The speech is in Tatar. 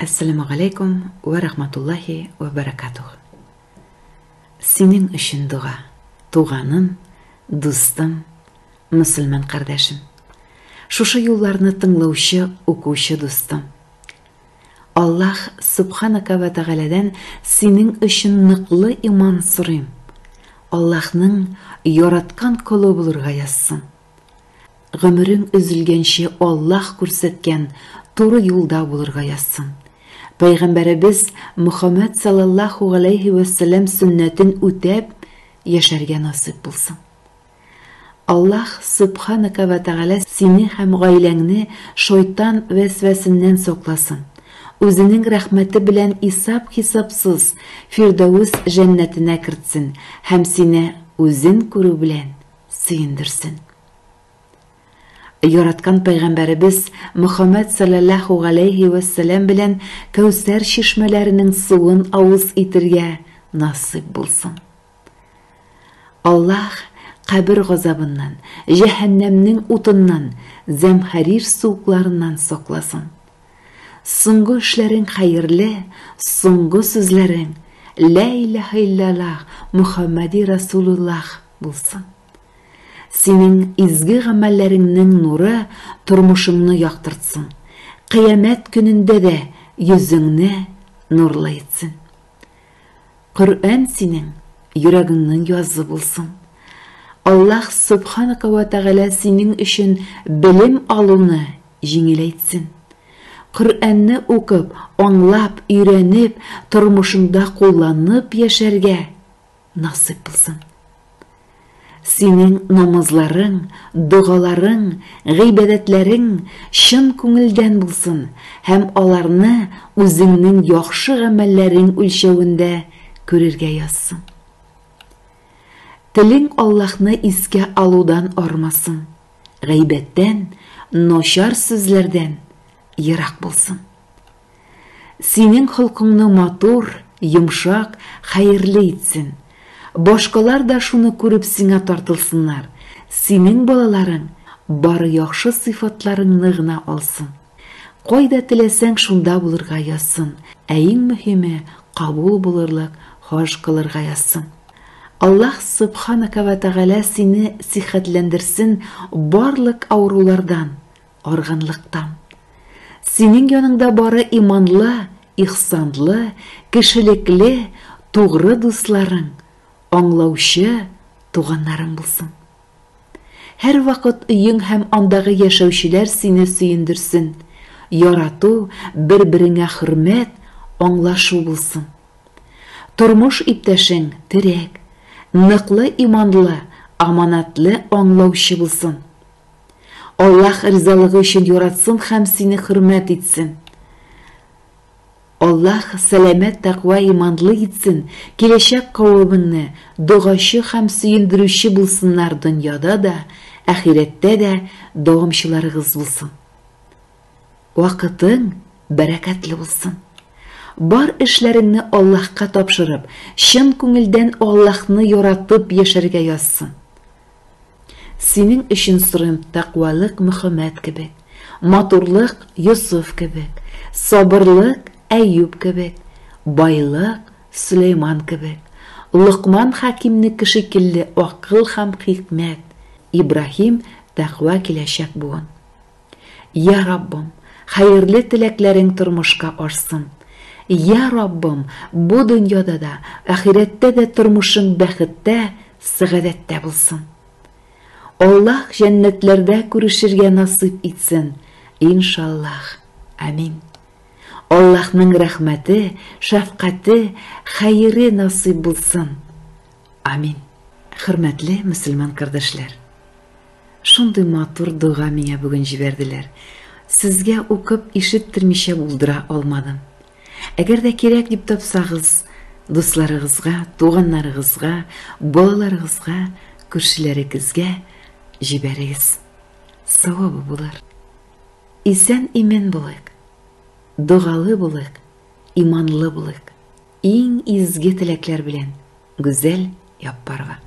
Әссәламү галәйкүм вә рахматуллаһи вә бәрәкатуһ. Синең өчен дога, туганым, дустым, мөселман кардәшем. Шушы юлларны тыңлаучы, укучы дустым. Аллаһ Субханака вә Тәгаләдән синең өчен ныклы иман сорыйм. Аллаһның яраткан колы булырга язсын. Гомерең өзелгәнче Аллаһ күрсәткән туры юлда булырга язсын. Пәйгамбәребез Мөхәммәд саллаллаһу галәйһи вә сәлләм сөннәтен үтәп яшәргә насыйп булсын. Аллаһ Сөбханәкә вә Тәгалә сине һәм гаиләңне шайтан вәсвәсеннән сакласын. Үзенең рәхмәте белән исап-хисапсыз Фирдәвес җәннәтенә кертсен һәм сине үзен күрү белән сөендерсен. Яраткан пәйгамбәребез Мөхәммәд салләллаһу галәйһи вә сәлам белән Кәүсәр чишмәләренең суын авыз итергә насыйп булсын. Аллаһ кабер газабыннан, җәһәннәмнең утыннан, зәмһәрир суыкларыннан сакласын. Соңгы эшләрең хәерле, соңгы сүзләрең Лә иләһә илляллаһ, Мөхәммәди Расулуллаһ булсын. Синең изге гамәлләреңнең нуры тормышыңны яктыртсын, кыямәт көнендә дә йөзеңне нурлы итсен. Коръән синең йөрәгеңнең язы булсын. Аллаһ Сөбханәкә вә Тәгалә синең өчен белем алуны җиңеләйтсен. Коръәнне укып, аңлап, өйрәнеп, тормышыңда кулланып яшәргә насыйп булсын. Синең намазларың, догаларың, гыйбадәтләрең чын күңелдән булсын һәм аларны үзеңнең яхшы гамәлләрең үлчәвендә күрергә язсын. Телең Аллаһны искә алудан армасын, гайбәттән, начар сүзләрдән ерак булсын. Синең холкыңны матур, йомшак, хәерле итсен. Башкалар да шуны күреп сиңа тартылсыннар. Синең балаларың бары яхшы сыйфатларыңны гына алсын. Кайда теләсәң шунда булырга язсын, ә иң мөһиме кабул булырлык хаҗ кылырга язсын. Аллаһ Сөбханәкә вә Тәгалә сине сихәтләндерсен барлык авырулардан, арганлыктан. Синең яныңда бары иманлы, ихсанлы, кешелекле, тугры дусларың, аңлаучы туганнарың булсын. Һәрвакыт өең һәм андагы яшәүчеләр сине сөендерсен. Ярату, бер-береңә хөрмәт, аңлашу булсын. Тормыш иптәшең терәк, ныклы иманлы, аманатлы аңлаучы булсын. Аллаһ ризалыгы өчен яратсын һәм сине хөрмәт итсен. Аллаһ сәламәт тәкъва иманлы итсен, киләчәк кавемеңне догачы һәм сөендерүче булсыннар дөньяда да, әхирәттә дә дәвамчыларыгыз булсын. Вакытың бәрәкәтле булсын. Бар эшләреңне Аллаһка тапшырып, чын күңелдән Аллаһны яратып яшәргә язсын. Синең өчен сорыйм тәкъвалык Мөхәммәд кебек, матурлык Йосыф кебек, сабырлык Әюб кебек, байлык Сөләйман кебек, Локман хәкимнеке шикелле акыл һәм хикмәт, Ибраһим тәкъва киләчәк буын. Йа Раббым, хәерле теләкләрең тормышка ашсын. Йа Раббым, бу дөньяда да, ахирәттә дә тормышың бәхеттә, сәгадәттә булсын. Аллаһ җәннәтләрдә күрешергә насыйп итсен, иншаллаһ. Амин. Аллаһның рәхмәте, шәфкате, хәере насыйп булсын. Амин. Хөрмәтле мөселман кардәшләр! Шундый матур дога миңа бүген җибәрделәр. Сезгә укып ишеттермичә булдыра алмадым. Әгәр дә кирәк дип тапсагыз, дусларыгызга, туганнарыгызга, балаларыгызга, күршеләрегезгә җибәрегез. Савабы булыр. Исән-имин булыйк. Догалы булыйк, иманлы булыйк. Иң изге теләкләр белән, Гүзәл Яппарова.